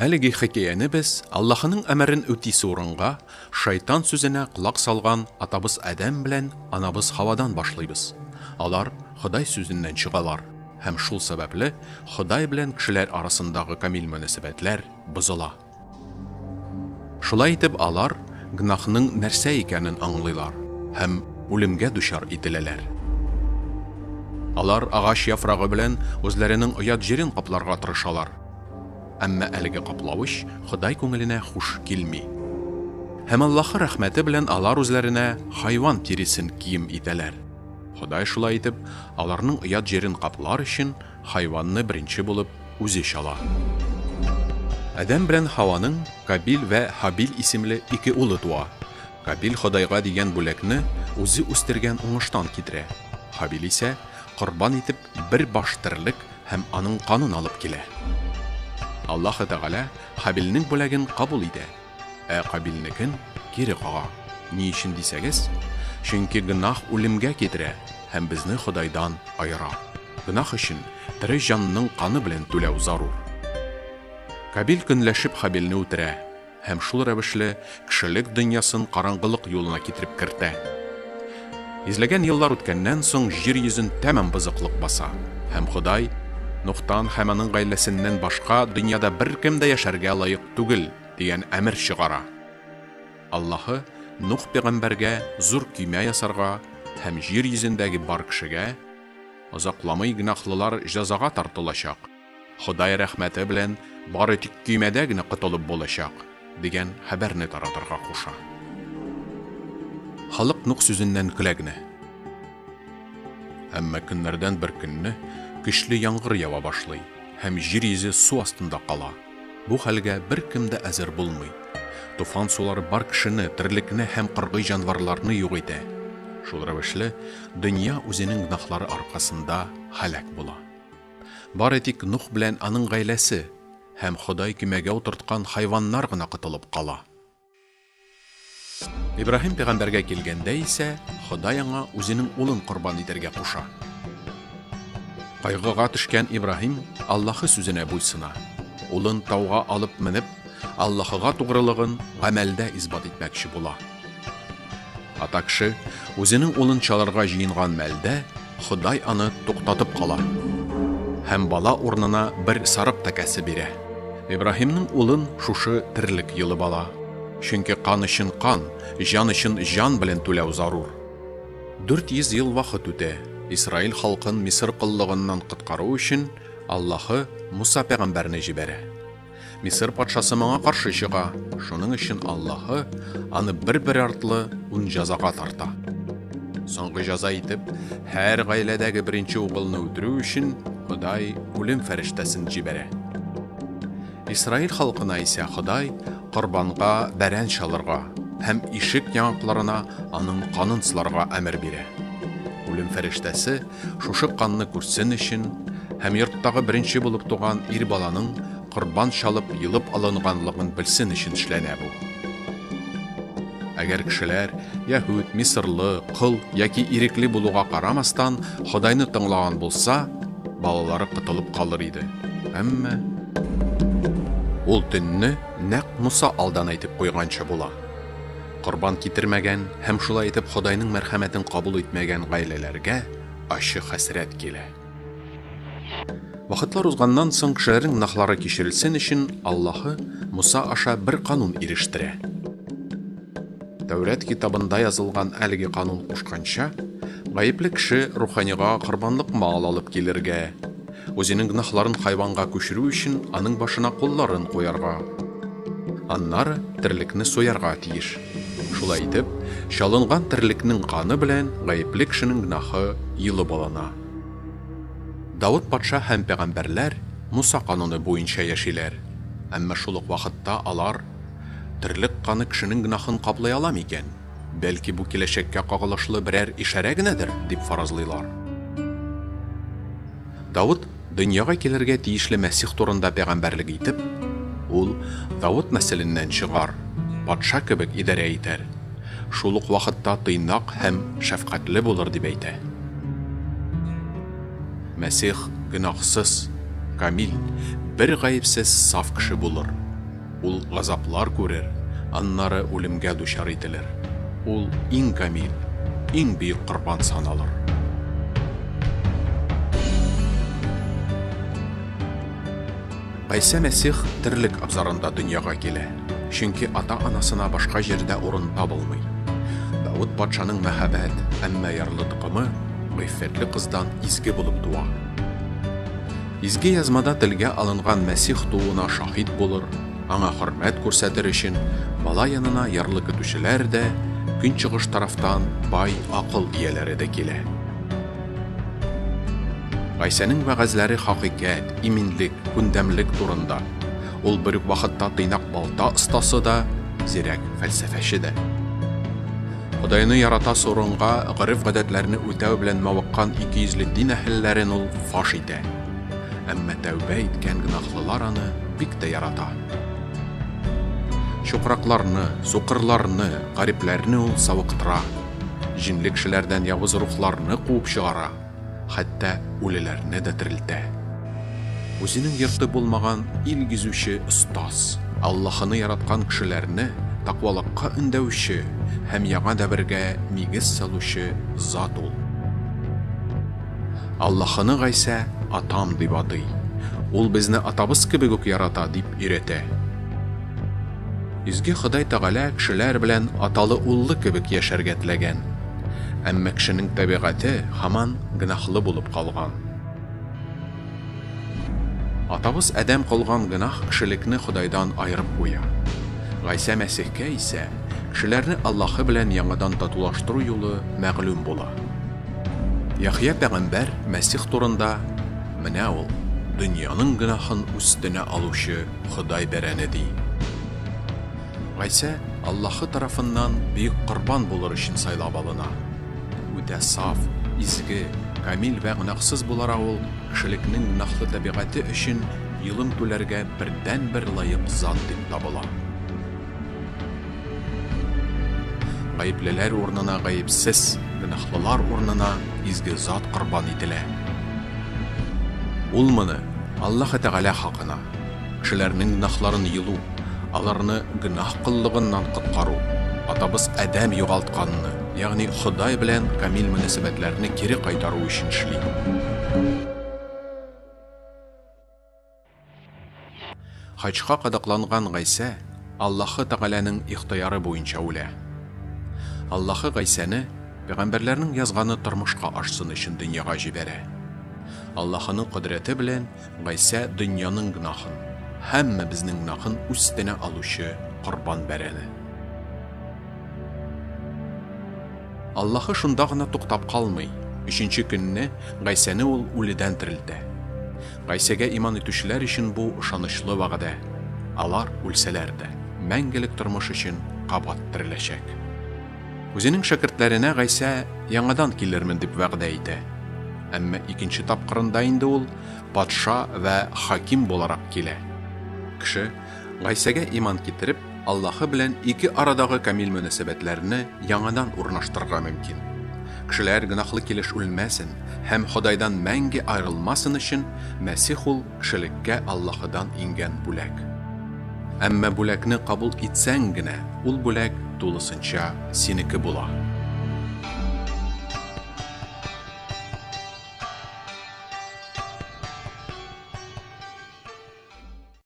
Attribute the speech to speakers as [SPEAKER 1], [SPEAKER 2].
[SPEAKER 1] Әлеге хикәяне без Аллаһының әмерен үтисе урынга шайтан сүзенә колак салган атабыз Адәм белән анабыз Хавадан башлыйбыз. Алар Ходай сүзеннән чыгалар һәм шул сәбәпле Ходай белән кешеләр арасындагы камил мөнәсәбәтләр бозыла. Шулай итеп, алар гөнаһның нәрсә икәнен аңлыйлар һәм үлемгә дучар ителәләр. Алар агач яфрагы белән үзләренең оят җирен капларга тырышалар. Әмма әлеге каплавыч Ходай күңеленә хуш килми. Һәм Аллаһы рәхмәте белән алар үзләренә хайван тиресен кием итәләр. Ходай шулай итеп, аларның оят җирен каплар өчен хайванны беренче булып үзе чала. Адәм белән Һаваның Кабил вә Һабил исемле ике улы туа. Кабил Ходайга дигән бүләкне үзе үстергән уңыштан китерә. Һабил исә корбан итеп бер баш терлек һәм аның канын алып килә. Аллаһы Тәгалә Һабилнең бүләген кабул итә. Ә Кабилнекен кире кага. Ни өчен дисәгез, чөнки гөнаһ үлемгә китерә һәм безне Ходайдан аера. Гөнаһ өчен тере җанның каны белән түләү зарур. Кабил көнләшеп Хабилне үтерә һәм шул рәвешле кешелек дөньясын караңгылык юлына китереп кертә. Йөзләгән еллар үткәннән соң җир йөзен тәмам бозыклык баса, һәм Ходай, Нухтан һәм аның гаиләсеннән башка дөньяда беркем дә яшәргә лаек түгел, дигән әмер чыгара. Аллаһы Нух пәйгамбәргә зур көймә ясарга һәм җир йөзендәге бар кешегә, Озакламый гөнаһлылар җәзага тартылачак, Ходай рәхмәте белән бары тик көймәдә генә котылып булачак, дигән хәбәрне таратырга куша. Халык Нух сүзеннән көлә генә. Әмма көннәрдән бер көнне көчле яңгыр ява башлый һәм җир йөзе су астында кала. Бу хәлгә беркем дә әзер булмый. Туфан сулары бар кешене, терлекне һәм кыргый җанварларны юк итә. Шул рәвешле, дөнья үзенең гөнаһлары аркасында һәлак була. Бары тик Нух белән аның гаиләсе һәм Ходай көймәгә утырткан хайваннар гына котылып кала. Ибраһим пәйгамбәргә килгәндә исә, Ходай аңа үзенең улын корбан итәргә куша. Кайгыга төшкән Ибраһим Аллаһы сүзенә буйсына. Улын тауга алып менеп, Аллаһыга тугрылыгын гамәлдә исбат итмәкче була. Ата кеше үзенең улын чалырга җыенган мәлдә, Ходай аны туктатып кала һәм бала урынына бер сарык тәкәсе бирә. Ибраһимның улын шушы терлек йолып ала. Чөнки кан өчен кан, җан өчен җан белән түләү зарур. 400 ел вакыт үтә. Исраил халкын Мисыр коллыгыннан коткару өчен Аллаһы Муса пәйгамбәрне җибәрә. Мисыр патшасы моңа каршы чыга, шуның өчен Аллаһы аны бер-бер артлы ун җәзага тарта. Соңгы җәза итеп, һәр гаиләдәге беренче угылны үтерү өчен Ходай үлем фәрештәсен җибәрә. Исраил халкына исә Ходай корбанга бәрән чалырга һәм ишек яңакларына аның канын сыларга әмер бирә. Үлем фәрештәсе шушы канны күрсен өчен һәм йорттагы беренче булып туган ир баланың корбан чалып йолып алынганлыгын белсен өчен эшләнә бу. Әгәр кешеләр яһүд, мисырлы, кол яки ирекле булуга карамастан Ходайны тыңлаган булса, балалары котылып калыр иде. Әмма ул төнне нәкъ Муса алдан әйтеп куйганча була. Корбан китермәгән һәм шулай итеп Ходайның мәрхәмәтен кабул итмәгән гаиләләргә ачы хәсрәт килә. Вакытлар узганнан соң кешеләрнең гөнаһлары кичерелсен өчен Аллаһы Муса аша бер канун ирештерә. Тәүрәт китабында язылган әлеге канун кушканча, гаепле кеше руханига корбанлык мал алып килергә, үзенең гөнаһларын хайванга күчерү өчен аның башына кулларын куярга, аннары терлекне суярга тиеш. Шулай итеп, чалынган терлекнең каны белән гаепле кешенең гөнаһы йолып алына. Давыт патша һәм пәйгамбәрләр Муса кануны буенча яшиләр. Әмма шул ук вакытта алар, Терлек каны кешенең гөнаһын каплый ала микән? Бәлки бу киләчәккә кагылышлы берәр ишарә генәдер, дип фаразлыйлар. Давыт дөньяга килергә тиешле Мәсих турында пәйгамбәрлек итеп, Ул Давыт нәселеннән чыгар, патша кебек идарә итәр, шул ук вакытта тыйнак һәм шәфкатьле булыр, дип әйтә. Мәсих гөнаһсыз, камил, бер гаепсез саф кеше булыр. Ул газаплар күрер, аннары үлемгә дучар ителер. Ул иң камил, иң бөек корбан саналыр. Гайсә Мәсих терлек абзарында дөньяга килә, чөнки ата-анасына башка җирдә урын табылмый. Давыт патшаның мәһабәт, әмма ярлы токымы гыйффәтле кыздан изге булып туа. Изге Язмада телгә алынган Мәсих тууына шаһит булыр, аңа хөрмәт күрсәтер өчен, бала янына ярлы көтүчеләр дә, көнчыгыш тарафтан бай акыл ияләре дә килә. Гайсәнең вәгазьләре хакыйкать, иминлек, күндәмлек турында. Ул бер үк вакытта тыйнак балта остасы да, зирәк фәлсәфәче дә. Ходайны яратасы урынга гореф-гадәтләрне үтәү белән мавыккан икейөзле дин әһелләрен ул фаш итә. Әмма тәүбә иткән гөнаһлылар аны бик тә ярата. Чукракларны, сукырларны, гарипләрне ул савыктыра. Җенле кешеләрдән явыз рухларны куып чыгара, хәтта үлеләрне дә терелтә. Үзенең йорты булмаган ил гизүче остаз, Аллаһыны яраткан кешеләрне тәкъвалыкка өндәүче һәм яңа дәвергә нигез салучы зат ул. Аллаһыны Гайсә Атам дип атый. Ул безне Атабыз кебек үк ярата, дип өйрәтә. Изге Ходай Тәгалә кешеләр белән аталы-уллы кебек яшәргә теләгән. Әмма кешенең табигате һаман гөнаһлы булып калган. Атабыз Адәм кылган гөнаһ кешелекне Ходайдан аерып куя. Гайсә Мәсихкә исә кешеләрне Аллаһы белән яңадан татулаштыру юлы мәгълүм була. Яхъя пәйгамбәр Мәсих турында, Менә ул, дөньяның гөнаһын үстенә алучы Ходай бәрәне, ди. Гайсә Аллаһы тарафыннан бөек корбан булыр өчен сайлап алына. Үтә саф, изге, камил вә гөнаһсыз буларак ул кешелекнең гөнаһлы табигате өчен йолым түләргә бердәнбер лаек зат дип табыла. Гаеплеләр урынына гаепсез, гөнаһлылар урынына изге зат корбан ителә. Ул моны Аллаһы Тәгалә хакына, кешеләрнең гөнаһларын йолу, аларны гөнаһ коллыгыннан коткару, атабыз Адәм югалтканны, ягъни Ходай белән камил мөнәсәбәтләрне кире кайтару өчен эшли. Хаҗга кадакланган Гайсә Аллаһы Тәгаләнең ихтыяры буенча үлә. Аллаһы Гайсәне пәйгамбәрләрнең язганы тормышка ашсын өчен дөньяга җибәрә. Аллаһының кодрәте белән Гайсә дөньяның гөнаһын, һәммәбезнең гөнаһын үз өстенә алучы корбан бәрәне. Аллаһы шунда гына туктап калмый, өченче көнне Гайсәне ул үледән терелтә. Гайсәгә иман итүчеләр өчен бу ышанычлы вәгъдә, алар, үлсәләр дә, мәңгелек тормыш өчен кабат тереләчәк. Үзенең шәкертләренә Гайсә яңадан килермен дип вәгъдә итә. Әмма икенче тапкырында инде ул патша вә хаким буларак килә. Кеше, Гайсәгә иман китереп, Аллаһы белән ике арадагы камил мөнәсәбәтләрне яңадан урнаштырырга мөмкин. Кешеләр гөнаһлы килеш үлмәсен һәм Ходайдан мәңге аерылмасын өчен Мәсих ул кешелеккә Аллаһыдан иңгән бүләк. Әмма бүләкне кабул итсәң генә, ул бүләк тулысынча синеке була.